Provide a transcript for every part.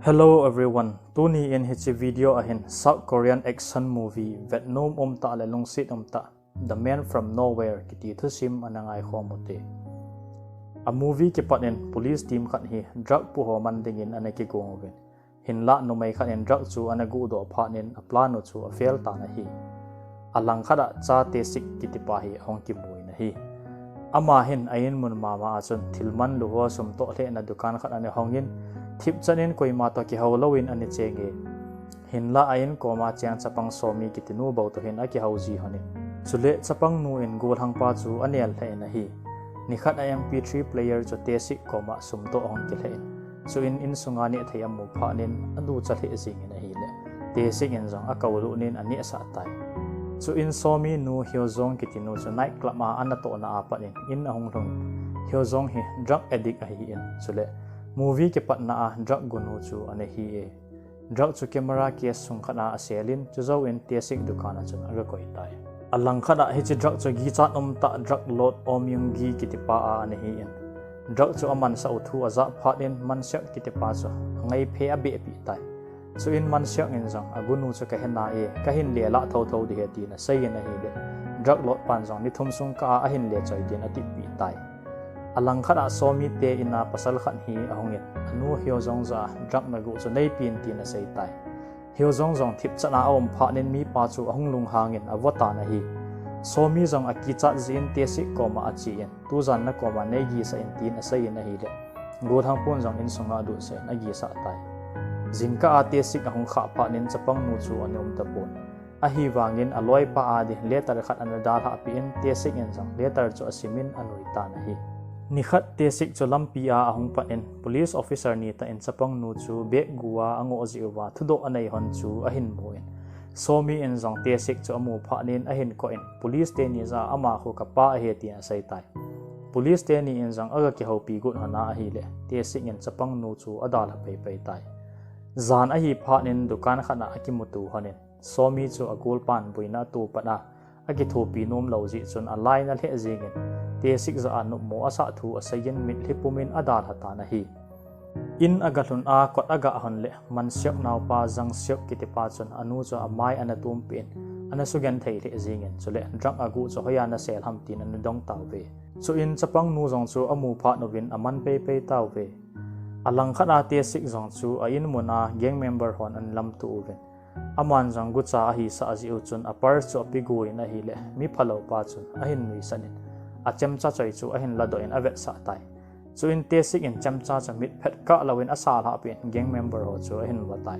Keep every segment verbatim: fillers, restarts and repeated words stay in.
Hello everyone, tuni in hiche video a hin South Korean action movie vetnom umtah le lungset umtah The Man from Nowhere kiti thusim ana ngaikhom ute. A movie kipat in police team khat hi drug pu ho man dingin ana kigong uvin, hinlah numei khat in drug chu ana guhdoh phat in a plan u chu a fail tan ahi. A langkhat ah cha Tae-sik kitipa hi ahung kimu in ahi. Ama hin a in mun mama a chun thil manlu ho sum toh lhehna dukan khat ana hong in, thipchan in koima toh kihou louvin ana cheng e. Hinlah a in koma cheng chapang Somi kitinu bou toh hin akihou ji hon in, chule chapang nu in golhangpa chu anel lheh in ahi. Nikhat a M P three player chu Tae-sik koma sum toh ahung kilheh in, chuin insunga nehthei amu phat in aducha lheh jeng in ahile, Tae-sik in jong akou lut in anehsah tai. Chuin Somi nu Hyo-jong kitinu chu night club a anatohna a pat in in ahung lhung in, Hyo-jong hi drug addict ahin, chule movie kipatna a drug gunu chu ana hi e. Drug chu camera case sung khat a asel in, chujouvin Tae-sik dukan a chun aga koi tai. A langkhat ah hiche drug chu kichat umtah drug lord Om Young-gi kitipa a ana hi in, drug chu amansah u thu ajah phat in Man-seok kitipa chu angaiphe abehpeh tai. Chuin Man-seok in jong, agunu chu kahe nai, kahin le lah thouthou ding ahi tin asei in ahile, drug lord pan jong ni thum sung kah a ahin le choi din atipeh tai. A langkhat ah Somi te in a pasal khat hi ahung in, anu Hyo-jong jah a drug naguh chu neipen tin asei tai. Hyo-jong jong thipchan a aum phat in mipa chu ahung lunghang in avo tan ahi. Somi jong akichat jeh in Tae-sik koma ache in, tujan nakoma neigisah in tin asei in ahile, golhangpan jong insunga adutsah in agisah tai. Jingkah a Tae-sik ahung khah phat in chapang nu chu ana um tapon. Ahivangin aloipa a ding letter khat ana dalhah peh in Tae-sik in jong letter chu asim in anui tan ahi. Nikhat Tae-sik chu lampi a ahung pat in police officer ni tah in chapang nu chu bag gu a angoh jeh uva thudoh anei hon chu ahin mu in, Somi in jong Tae-sik chu amu phat in ahin koh in, police teni jah a ama khu kapa ahi tin asei tai. Police teni in jong aga kihoupi got hon a ahile, Tae-sik in chapang nu chu adalha peipei tai. Jan ahi phat in dukan khat a akimuto hon in, Somi chu agolpan boina ato pat a, akithopi nomlou jeh chun alainat lheh jeng in, Tae-sik jah a nopmo asah thu asei in mitlhi pum in adalha tan ahi. In aga lhun a kot aga hon le, Man-seok naopa Jang-seok kitipa chun anu chu amai ana tumpeh in, ana sugenthei lheh jeng in, chule drug aguh chu hoiya nasel ham tin ana dong tauve. Chuin chapang nu jong chu amu phat uvin aman peipei tauve. A langkhat a Tae-sik jong chu a in mun a gang member hon ana lamto uvin, aman jong gucha ahisah jeh u chun a purse chu apeguh in ahile, mi phalou pa chun ahin nuisat in, achemcha choi chu ahin ladoh in avetsah tai. Chuin Tae-sik in chemcha chu mitphet kah louvin asalhah peh in gang member ho chu ahin va tai.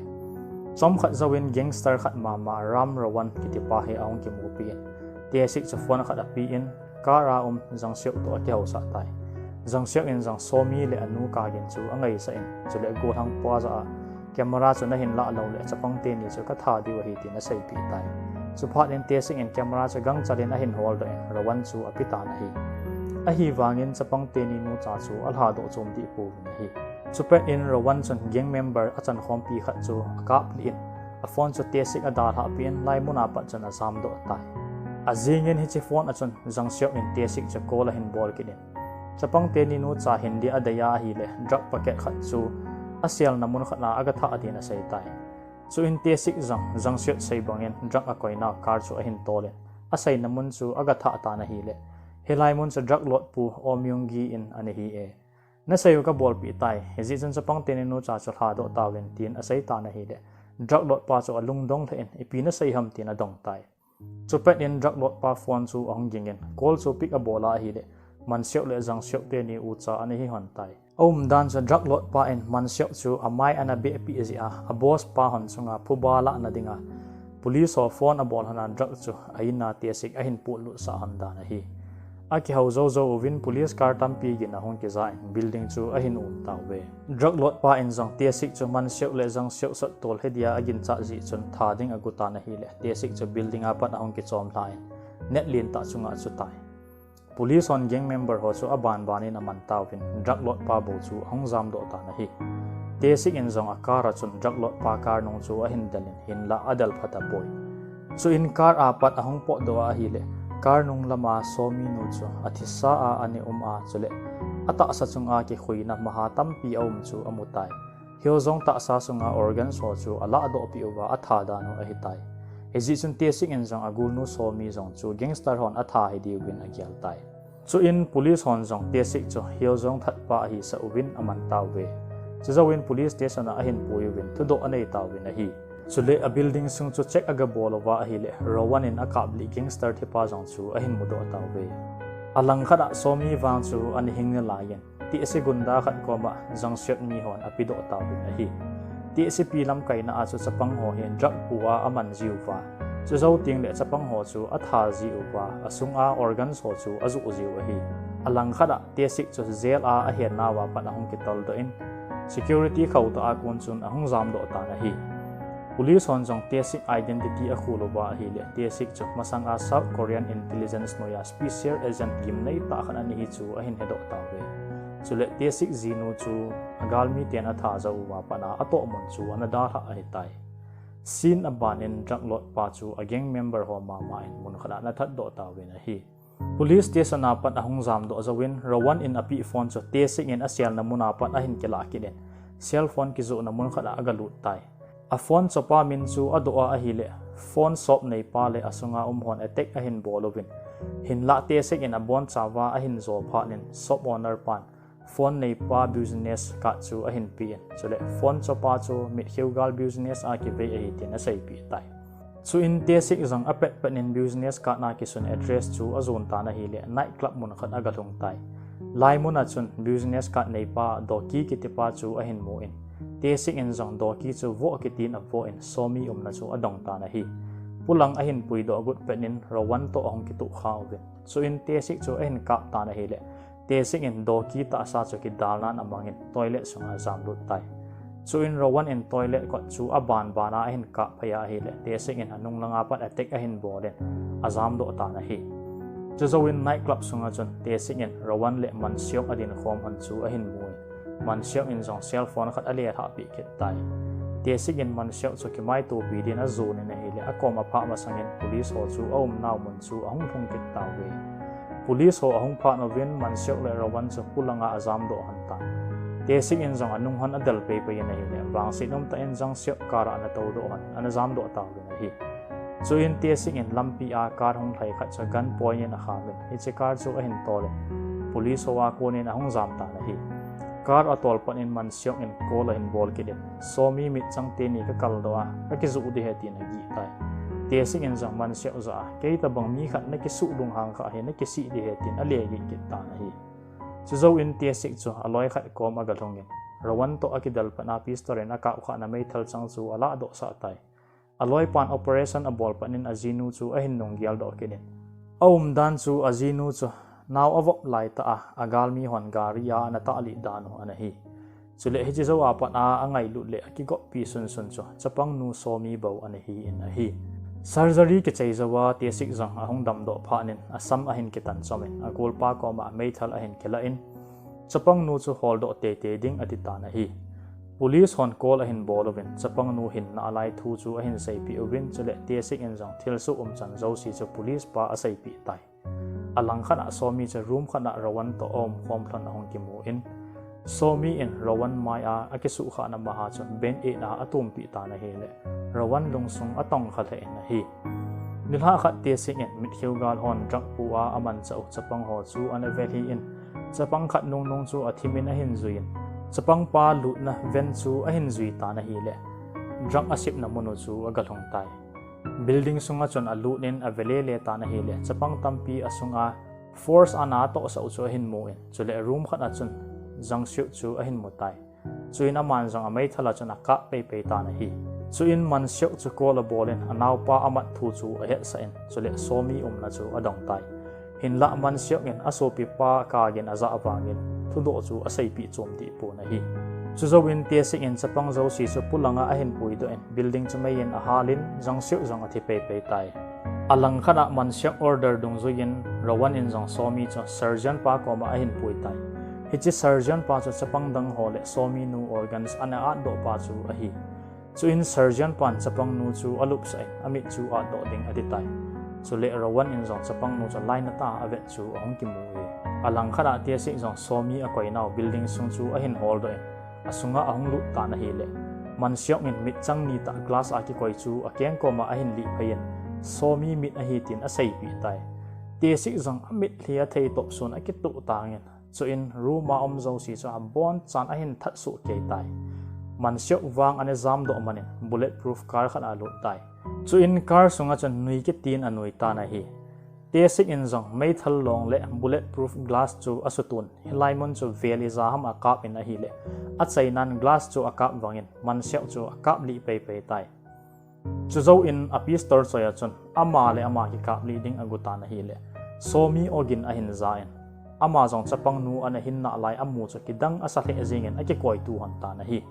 Chomkhat jouvin gangster khat mama Ram Rawon kitipa hi ahung kimupi in, Tae-sik chu phone khat ape in, car a um Jang-seok toh akihousah tai. Jang-seok in jong Somi le anu kagin chu angaisah in, chule golhangpa jah a camera chu nahin lah lou le chapang teni chu katha diu ahi tin aseipeh tai. Chuphat in Tae-sik in camera chu gangchal in ahin holdoh in Rawon chu ape tan ahi. Ahivangin chapang teni nucha chu alhadoh chom deh pouvin ahi. Chupet in Rawon chun gang member achankhompi khat chu akaplih in, a phone chu Tae-sik adalhah peh in laimun a pat chun ajamdoh tai. Ajing in hiche phone a chun Jang-seok in Tae-sik chu call ahin bol kit in, chapang teni nucha hin dia adei a ahile, drug packet khat chu aselna mun khat a aga thah din asei tai. Chuin Tae-sik jong Jang-seok sei bangin drug akoinau car chu ahin tol in, aseina mun chu aga thah tan ahile, hilai mun chu drug lord pu Om Young-gi in ana hi e. Nasei u kabolpeh tai, hijeh chun chapang teni nucha chu lhadoh tauvin tin asei tan ahile, drug lord pa chu alungdong lheh in, ipi nasei ham tin adong tai. Chupet in drug lord pa phone chu ahung ging in, call chu pick abol a ahile, Man-seok le Jang-seok teni ucha ana hi hon tai. Aumdan chu drug lord pa in Man-seok chu amai ana behpeh jeh a, a boss pa hon chunga phuba lahna dinga police ho phone abol hon a drug chu a in a Tae-sik ahin putlutsah hon dan ahi. Akihou joujou uvin police car tampi gin ahung kija in building chu ahin um tauve. Drug lord pa in jong Tae-sik chu Man-seok le Jang-seok sottol lheh dia aginchat jeh chun tha ding agot tan ahile, Tae-sik chu building a pat ahung kichom lha in, net lentah chunga achu tai. Police hon gang member ho chu abanban in aman tauvin, drug lord pa bou chu ahung jamdoh tan ahi. Tae-sik in jong a car a chun drug lord pa car nung chu ahin del in, hinlah adel phatapoi. Chuin car a pat ahung potdoh a ahile, car nung lama Somi nu chu athisa a ana um a, chule atahsa chunga kikhuina maha tampi aum chu amu tai. Hyo Jong tahsa sunga organs ho chu alahdoh peh uva atha dan u ahitai. Hijeh chun Tae Sik in jong agolnu Somi jong chu gangster hon atha hi diuvin agel tai. Chuin police hon jong Tae Sik chu Hyo Jong thatpa ahisah uvin aman tauve. Chujouvin police station a ahin pui uvin thudoh anei tauvin ahi. Chule a building sung chu check agabol uva ahile, Rowan in akaplih gangster thipa jong chu ahin mudoh tauve. Alangkhat a Somi vang chu ana hing nalaiyin, Tae Sik gunda khat koma Jang Seok mi hon apedoh tauvin ahi. Tae Sik pi lamkaina a chu chapang ho hi drug pu a aman jiuva, chujou tengle chapang ho chu atha jiuva, asunga organs ho chu ajoh jiu ahi. Alangkhat a Tae Sik chu jail a ahennauva pat ahung kitoldoh in, security khauhtah a kon chun ahung jamdoh tan ahi. Police hon jong Tae Sik identity akhol uva ahile, Tae Sik chu masanga South Korean intelligence noiya special agent gimneitah khat ana hi chu ahin hedoh tauve. Chule Tae Sik jinu chu agalmiten atha jou uva pat a atohmun chu ana dalhah ahitai. Scene aban in drug lord pa chu a gang member ho mama in munkhat a ana thatdoh tauvin ahi. Police station a pat ahung jamdoh jouvin, Rowan in apeh phone chu Tae Sik in aselna muna pat ahin kilah kit in, cell phone kijohna munkhat a agalut tai. A phone chopa min chu adoh a ahile, phone shop neipa le asunga um hon attack ahin bol uvin, hinlah Tae Sik in abonchauva ahin jo phat in shop owner pan phone neipa business card chu ahin pe in, chule phone chopa chu mitkhiu gal business a kivei ahi tin aseipeh tai. Chuin Tae Sik jong apetpet in business card a kisun address chu ajon tan ahile, night club munkhat agalhung tai. Lai mun a chun business card neipa Doki kitipa chu ahin mu in, Tae Sik in jong Doki chu voh kitin avoh in Somi umna chu adong tan ahi. Pulang ahin puidoh gut pet in Rowan toh ahung kitohkha uvin, chuin Tae Sik chu ahin kap tan ahile, Tae Sik in Doki tahsa chu kidalnan amangin toilet sunga ajamlut tai. Chuin Rowan in toilet kot chu abanban a ahin kap phei a ahile, Tae Sik in anung langa pat attack ahin bol in ajamdoh tan ahi. Chujouvin night club sunga chun Tae Sik in Rowan le Manseok adinkhom hon chu ahin mu in, Manseok in jong cell phone khat alelhah peh kit tai. Tae Sik in Manseok chu kimaitopi din ajon in ahile, akom aphah masangin police ho chu aumnau mun chu ahung lhung kit tauve. Police ho ahung phat uvin Manseok le Rowan chu pulanga ajamdoh hon tan. Tae Sik in jong anung hon adel peipei in ahile, vangset umtah in Jang Seok car a ana toudoh hon ana jamdoh tauvin ahi. Chuin Tae Sik in lampi a car hung lhai khat chu gun point in akhamin, hiche car chu ahin tol in, police ho a konin ahung jam tan ahi. Car atol pat in Manseok in call ahin bol kit in, Somi mitchang teni kakaldoh a, kakijoh ding ahi tin agih tai. Tae Sik in jong Manseok jah a, kei tobang mi khat nakisuh lunghang kha hi nakisih ding ahi tin alegeh kit tan ahi. Chujouvin Tae Sik chu aloi khat kom agalhung in, Rowan toh akidel pat a pistol in akapkhahna meithal chang chu alahdohsah tai. Aloipan operation abol pat in ajinu chu ahin nunggeldoh kit in, aumdan chu ajinu chu nao avop laitah a, agalmi hon gari a ana tahlih dan u ana hi. Chule hiche jou a pat a angailut le akigoppi sunsun chu chapangnu Somi bou ana hi in ahi. Surgery kichai jouva Tae Sik jong ahung damdoh phat in asam ahin kitan chom in, agolpa koma meithal ahin kilah in, chapangnu chu holdoh teitei ding ati tan ahi. Police hon call ahin bol uvin, chapangnu hinna alai thu chu ahin seipeh uvin, chule Tae Sik in jong thilsoh umchan jouse chu police pa aseipeh tai. Alangkhat a Somi chu room khat a Rowan toh aumkhom lhon ahung kimu in, Somi in Rowan mai a akisuhkhahna maha chu band-aid a atumpeh tan ahile, Rowan lungsung atongkha lheh in ahi. Nilhah khat Tae Sik in mitkhiu gal hon drug pu a amanchah u chapang ho chu ana velhi in, chapang khat nungnung chu athimin ahin jui in, chapangpa lutna van chu ahin jui tan ahile, drug asepna mun u chu agalhung tai. Building sunga chun alut in avelele tan ahile, chapang tampi asunga force a ana tohsah u chu ahin mu in, chule room khat a chun Jang Seok chu ahin mu tai. Chuin aman jong ameithal a chun akap peipei tan ahi. Chuin Manseok chu call abol in anaopa amat thu chu ahetsah in, chule Somi umna chu adong tai. Hinlah Manseok in asopipa kagin ajah vangin thudoh chu aseipeh chomdeh pon ahi. Chujouvin Tae Sik in chapang jouse chu pulanga ahin puidoh in building chu meiyin ahal in Jang Seok jong athi peipei tai. Alangkhat a Manseok order dungjuiyin Rowan in jong Somi chu surgeon pa koma ahin pui tai. Hiche surgeon pa chu chapang dang ho le Somi nu organs ana atdoh pa chu ahi. Chuin surgeon pan chapangnu chu alupsah in amit chu atdoh ding ati tai. Chule Rowan in jong chapangnu chu lainatah a avet chu ahung kimu e. Alangkhat a Tae Sik jong Somi akoinau building sung chu ahin holdoh in, asunga ahung lut tan ahileh, Manseok in mitchang ni tah glass a kikoi chu akeng koma ahin lih phei in, Somi mit ahi tin aseipeh tai. Taesik jong amitlhi athei topsun akituh tangin, chuin room a um jouse chu abonchan ahin that suh kei tai. Manseok vang ana jamdoh manin bulletproof car khat a alut tai. Chuin car sunga chun nui kitin anui tan ahi. Taesik in jong meithal long le bulletproof glass chu asutun, hilai mun chu vel ija ham akap in ahileh, achainan glass chu akap vangin Manseok chu akap lih peipei tai. Chujou in a pistol choi a chun ama le ama kikap lih ding agu tan ahileh, Somi ogin ahin ja in, ama jong chapangnu ana hin nalai amu chu kidang asa lheh jengin akikoituhon tan ahi.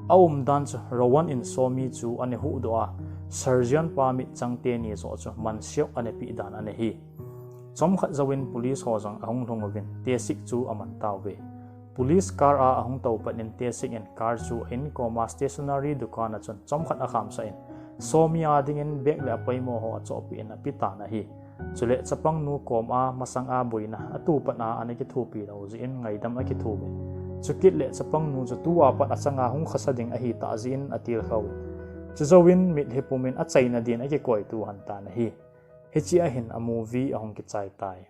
Aumdan chu Rowan in Somi chu ana huhdoh a, surgeon pa mitchang teni joh chu Manseok ana peh dan ana hi. Chomkhat jouvin police ho jong ahung lhung uvin Taesik chu aman tauve. Police car a ahung tou pat in Taesik in car chu a-in koma stationery dukan a chun chomkhat akhamsah in, Somi a dingin bag le apoimo ho achohpeh in apetan ahi. Chule chapangnu koma masanga boina atupat a ana kithopi lou jeh in ngaidam akithouvin, chukit le chapangnu chu tua pat achanga hung khasa ding ahitah jeh in atilkhouvin, chujouvin mitlhi pumin achaina din akikoituhon tan ahi. Hichea hin a movie ahung kichai tai.